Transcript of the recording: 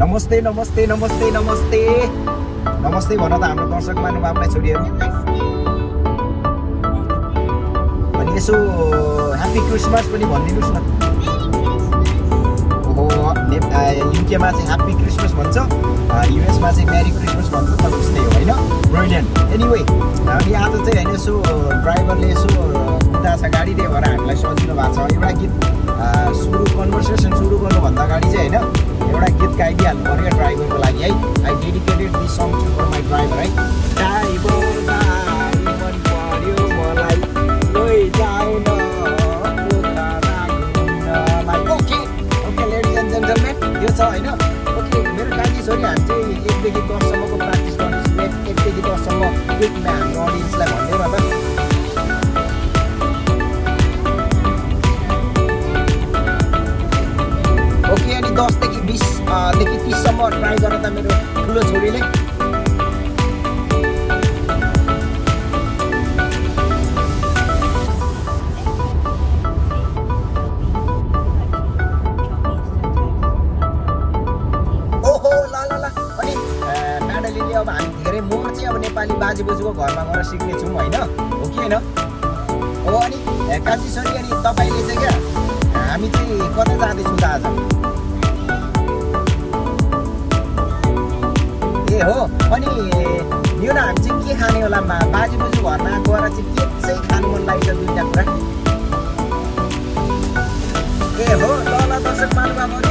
नमस्ते नमस्ते नमस्ते नमस्ते नमस्ते भन त हाम्रो दर्शक महानुभावलाई छोरीहरू। अनि यसो ह्याप्पी क्रिसमस पनि भनिदिनुहोस् न। ओहो, युकेमा चाहिँ ह्याप्पी क्रिसमस भन्छ, युएसमा चाहिँ मेरी क्रिसमस भन्छ, त उस्तै हो होइन। ब्रिलियन्ट। एनिवे, अनि आज चाहिँ होइन यसो ड्राइभरले यसो कुदा छ गाडी, त्यही भएर हामीलाई सजिलो भएको छ। एउटा गीत कन्भर्सेसन सुरु गर्नुभन्दा अगाडि चाहिँ होइन एउटा गीत गाइदिइहाल्नु पऱ्यो ड्राइभरको लागि है। I dedicated this song to for my driver है। ड्राइभर मन पर्यो मलाई लैजाऊ न okay okay ladies and gentlemen, यो छ होइन। ओके, मेरो कान्छी छोरी हामी चाहिँ 1 देखि 10 सम्मको प्र्याक्टिस गर्दैछौँ। 1 देखि 10 सम्म गीतमा हाम्रो अडियन्सलाई भन्दै गर्दा ओके। अनि 10 देखि 20 देखि 30 सम्म ट्राई गरेर त मेरो ठुलो छोरीले। ओहो ल ल ल। अनि म्याडलिनले अब हामी धेरै मोर चाहिँ अब नेपाली बाजे बोजूको घरमा गएर सिक्नेछौँ होइन, हो कि होइन हो। अनि कान्छी छोरी, अनि तपाईँले चाहिँ क्या हामी चाहिँ कता जाँदैछौँ त आज? ए हो, अनि यो न हामी चाहिँ के खाने होला? बाजे बोजू घरमा गएर चाहिँ के चाहिँ खानु मन लाग्छ? दुईवटा कुरा। ए हो ल ल दर्शक महानुभावहरू,